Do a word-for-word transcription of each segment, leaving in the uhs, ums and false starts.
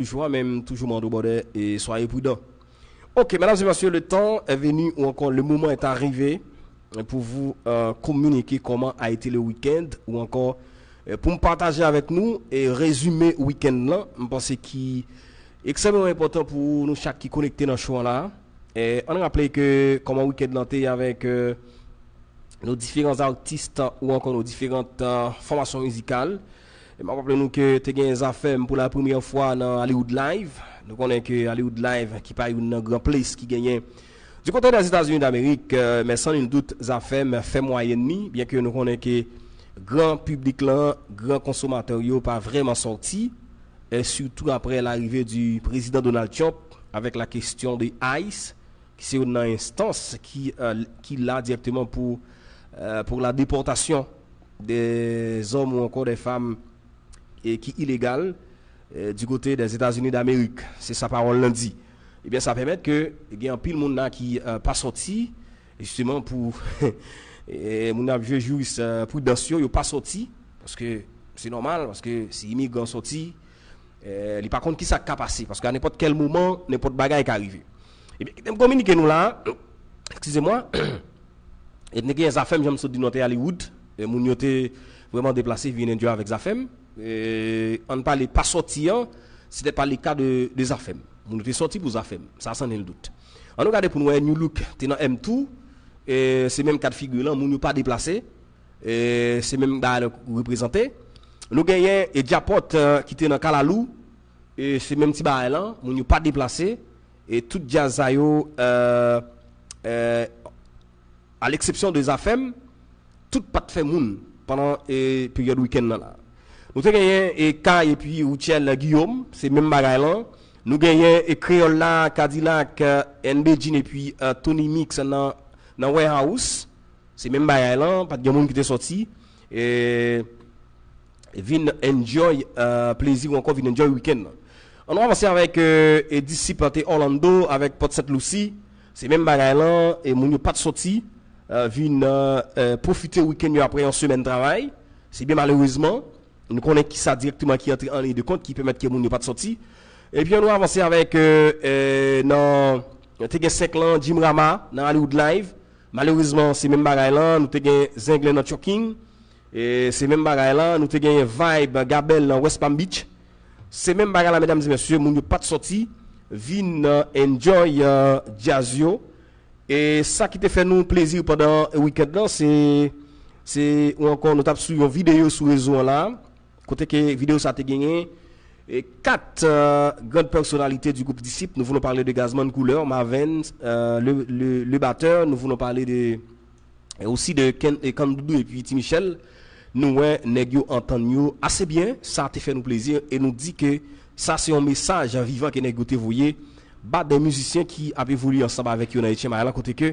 Toujou, men toujou mande bòdè e soyez prudents. Ok, mesdames et messieurs, le temps est venu ou encore le moment est arrivé pour vous euh, communiquer comment a été le week-end ou encore euh, pour me partager avec nous et résumer week-end là. Je pense qui extrêmement important pour nous chaque qui connecté dans ce show là. Et on rappelle que comment week-end là avec euh, nos différents artistes ou encore nos différentes euh, formations musicales. E m ap raple nou ke te gen Zafèm pou la premyè fwa nan Hollywood Live. Nou konnen ke Hollywood Live, ki pa youn nan gran ples ki genyen du kote dèzetazini damerik, men san nil dout Zafèm fè mwayèn li, byen ke nou konnen ke gran piblik lan, gran konsomatè yo pa vrèman sòti, e sitou apre larive di prezidan Donald Trump avèk la kesyon de ice, ki se youn nan enstans ki, ki la dirèkteman pou, pou la depòtasyon de zòm ou ankò de fanm e ki ilegal euh, du kote dèzetazini damerik. Se sa pawòl lan di. Ebyen sa pèmèt ke gen anpil moun la ki euh, pa sòti jisteman pou e, moun ap jwe jouris euh, pridans yo, yo pa sòti paske se nòmal, paske si imigran sòti euh, li pa konn kisa k ka pase paske a nenpòt kèl moman nenpòt bagay ka rive. Ebyen kite m kominike nou la. Eskize mwa. E te gen Zafèm, jan m sot di nou, te Hollywood. E moun yo te vrèman deplase vin enjoy avèk Zafèm. E ann pale pa sòti an, se te pa le ka de, de Zafèm. Moun yo te sòti pou Zafèm. Sa san nil dout. Ann nou gade pou nou wè New Look te nan M two. E se menm ka de figi lan, moun yo pa deplase. E se menm bagay la reprezante. Nou genyen e Djapòt euh, ki te nan Kalalou. E se menm ti bagay lan, moun yo pa deplase. E tout djaz sa yo euh, euh, a leksepsyon de Zafèm, tout pa t fè moun pandan e peryòd wikenn nan la. Nou te genyen e Kay epi Rutshelle Guillaume, se menm bagay lan. Nou genyen e Kreyòl la, Kadilak, euh, N B Jean epi euh, Tony Mix nan, nan Warehouse. Se menm bagay lan, pa t gen moun ki te sòti. E vin enjoy euh, plezi ou ankò vin enjoy wikenn nan. Ann nou avanse avèk euh, e disip te Orlando avèk Port Sainte Lucie. Se menm bagay lan, e moun yo pa t sòti euh, vin euh, euh, pwofite wikenn yo apre yon semèn travay. Se byen malerezman. Nou konnen ki sa dirèkteman ki antre an liy de kont ki pèmèt ke moun yo pa t sòti. Ebyen nou avanse avèk euh, euh, nan te gen senk lan Jim Rama nan Hollywood Live. Malerezman se menm bagay lan, nou te gen Zenglen nan Choking. E se menm bagay lan, nou te gen Vibe Gabel nan West Palm Beach. Se menm bagay la medam e mesye, moun yo pa t sòti vin euh, enjoy euh, djaz yo. E sa ki te fè nou plezi pandan wikenn lan se se ou ankò nou t ap swiv yon videyo sou rezo an la. Kote ke videyo sa te genyen e kat euh, grann pèsonalite du groupe Disip. Nous voulons parler de Gazman Couleur, Mavens, euh, le, le, le batteur. Nous voulons parler de e osi de Ken, e Kandoudou epi Ti Michel. Nou wè nèg yo antann yo ase byen, sa te fè nou plezi e nou di ke sa se yon mesaj vivan ke nèg yo te voye ba de mizisyen ki ap evolye ansanm avèk yo nan etyen mayalan kote ke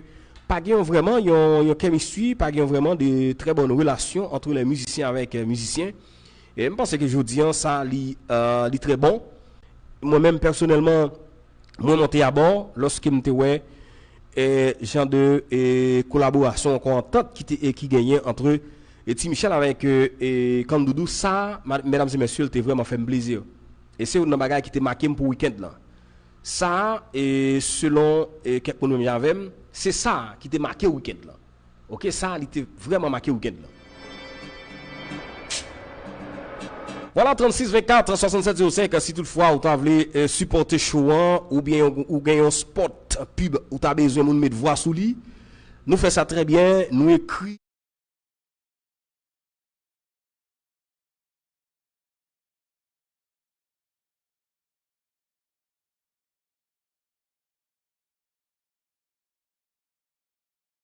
pa gen yon vrèman yon, yon chemistry, pa gen yon vrèman de trè bòn relasyon antre lè mizisyen avèk euh, mizisyen. E m panse ke jodi an sa li, euh, li trè bon. Mwen menm pèsonèlman, mwen monte abò lòske m te wè e, jan de e, kolaborasyon ankò antant ki te e, ki genyen antre e, Ti Michel avèk e, e, Kandoudou. Sa, medam e mesye, te vrèman fè m plezi. E se youn nan bagay ki te make m pou wikenn lan. Sa, e, selon e, kèk moun menm jan avè m, se sa ki te make wikenn lan. Ok, sa li te vrèman make wikenn lan. Vwala, trannsis vennkat swasannsèt zewo senk, si toutfwa ou ta vle eh, sipòte show an oubyen ou gen yon spot pib ou ta bezwen moun met vwa sou li, nou fè sa trè byen, nou ekri